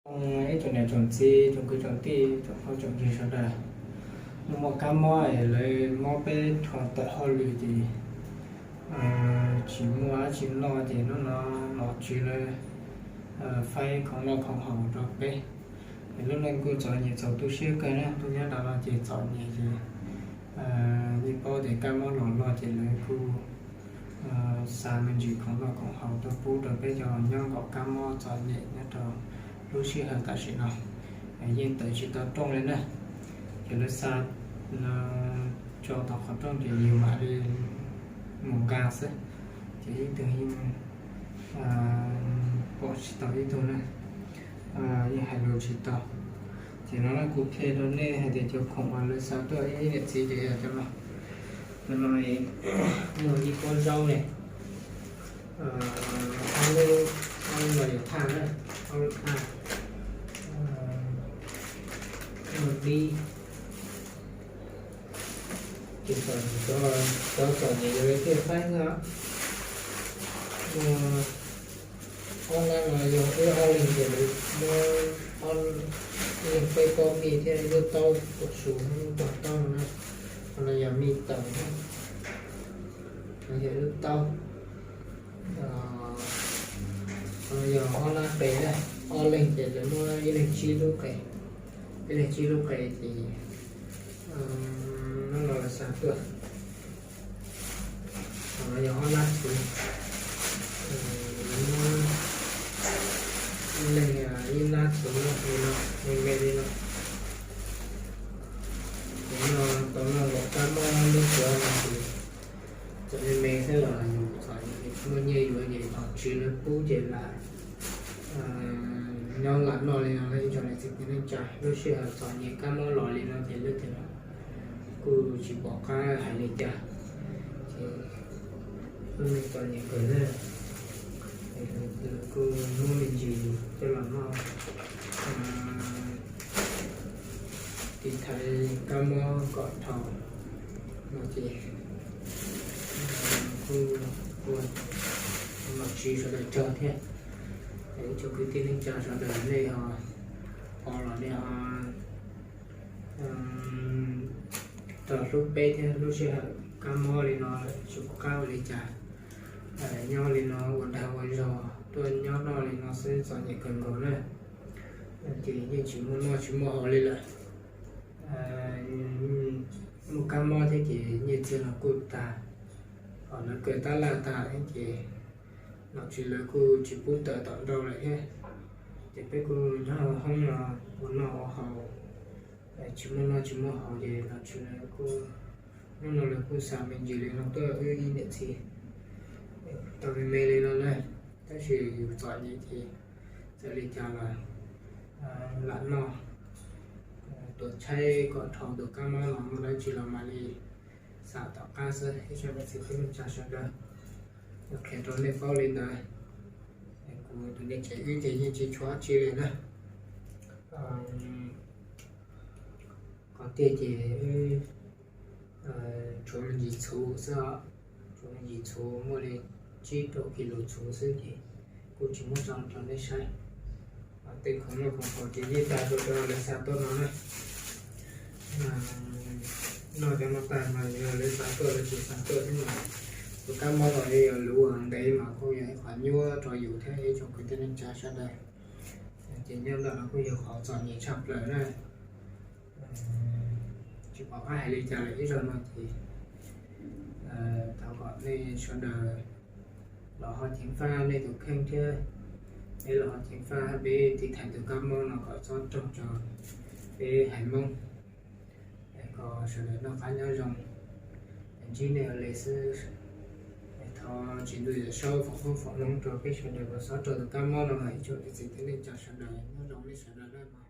Ib tsoom niam tsoom txiv, tsoom kwv tsoom tij, tsoom phooj tsoom ywg sawv daws, muaj kab mob es lawv muab peb rho tawm hauj lwm ces tsis muaj dab tsi noj ces hnub no nom tswv lawv faib khoom noj khoom haus rau peb. Es lub neej kuj txom nyem txaus tu siab kawg na, tuaj nyob ntawm no ces txom nyem ces yeej paub tias kab mob los loj ces lawv kuj xa me ntsis khoom noj khoom haus tuaj pub rau peb cov nyob nkaum kab mob txom nyem nyob rau lub sij hawm tam sim no. Yeej tawm tsis tau rooj li na, ces lawv xa tso tau qhov rooj ces yus mam li mus nqa xwb, ces ib tug yeej pom tsis tau ib tug na, yeej hais lus tsis tau. Ces no kuv qhia rau nej hais tias cov khoom uas lawv xa tuaj ib niam txiv ces yog cov no. Cov no muaj ib pob zaub ne, ob lub, ob lub no yog thaj na, ob lub thaj, muaj dib. Ces cov txom nyem yog lawv thiaj faib xwb. Muaj ob lab no yog wb ob leeg ces lawv muab ib leeg peb pob npij thiab ib lub taub tuam su, lub taub taub no na. Qhov no yog npij taws, no yog lub taub. Qhov no yog ob lab qe na, ob leeg ces lawv muab ib leeg tsib lub qe, ib leeg tsib lub qe ces no los xa tuaj. Qhov no yog ob lab txhuv, lawv muab ib leeg ib lab txhuv no li no, me me li no. Ces no tau noj nkaum kab mob lub txhuv no ces txawm me me xwb los yus txom nyem muaj nyiaj yuav ces nom tswv lawv pub ces lam nyob lam noj li no. Ib tsoom niam txiv kwv tij neej tsa, lub sij hawm txom nyem kab mob los li no ces leej twg kuj tsis pom qab hais li cas, ces lub neej txom nyem kawg na. Kuj muab me ntsis coj los noj tiv thaiv kab mob kom dhau no ces kuj ua nom tswv sawv daws tsaug thiab. Ib tsoom kwv tij neej tsa sawv daws, nej ho pom los nej ho tau hlub peb thiab. Lub sij hawm kab mob li no tsis pom qab ua li cas, nyob li no ua dag ua zog tuaj nyob noj li no xwb txom nyem kawg nkaus na. Ces yeej tsis muaj noj tsis muaj haus li lawm. Muaj kab mob thiab ces nyiaj txiag los kuj tag, ho lawv kaw tab laj tag thiab ces nom tswv lawv kuj tsis pub tawm tom nrau lawm thiab. Ces peb kuj nyob hauv hoob no ua noj ua haus, tsis muaj noj tsis muaj haus ces nom tswv lawv kuj, hnub no lawv kuj xa me ntsis li no tuaj wb ib niam txiv tau me me li no na. Tab sis yus txom nyem ces txawm li cas los lam noj, tuam tshaib kom dhau tus kab mob no muaj dab tsi los mam li xam tom qab xwb. Ib tsoom niam txiv kwv tij neej tsa sawv daws, qhia rau nej paub li ntawd. Kuv tus niam tsev wb ces yeej tsis tshuav dab tsi li na. Qhov tiag ces tshuav me ntsis txhuv xwb os, tshuav me ntsis txhuv muaj li tsib rau kis lus txhuv xwb ces kuj tsis muab tso rau nej saib. Tej khoom noj khoom haus ces yeej tag rau cov lawv xa tuaj no na. Noj cov no tag mas yog lawv xa tuaj lawv tsis xa tuaj thiab mas tus kab mob los yog luv ntev mas kuj yog ib qhov nyuaj rau yus thiab ib tsoom kwv tij neej tsa sawv daws. Ces nyob ntawm no kuj yog qhov txom nyem tshaj plaws na. Tsis pom qab hais li cas lawm ib zaug no ces thov kom nej sawv daws los ho ceev faj nej tus kheej thiab peb los ho ceev faj peb tiv thaiv tus kab mob no kom txhob raug rau peb haiv Hmoob. Kom sawv daws noj qab nyob zoo, ntsib nej ua li xwb. Thov tsis ntuj yawm saub foom koob foom hmoov rau peb sawv daws kom txhob raug tus kab mob no. Ib tsoom niam txiv kwv tij neej tsa sawv daws, nyob zoo nej sawv daws nawb.